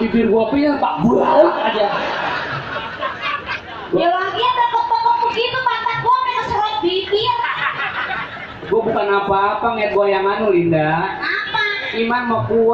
bibir gua punya pak buah aja. Ya lagi tekuk-tekuk begitu pantat gua kena serot bibir. Gua bukan apa-apa ngeliat gua yang anu Linda. Apa? Iman mau kuat.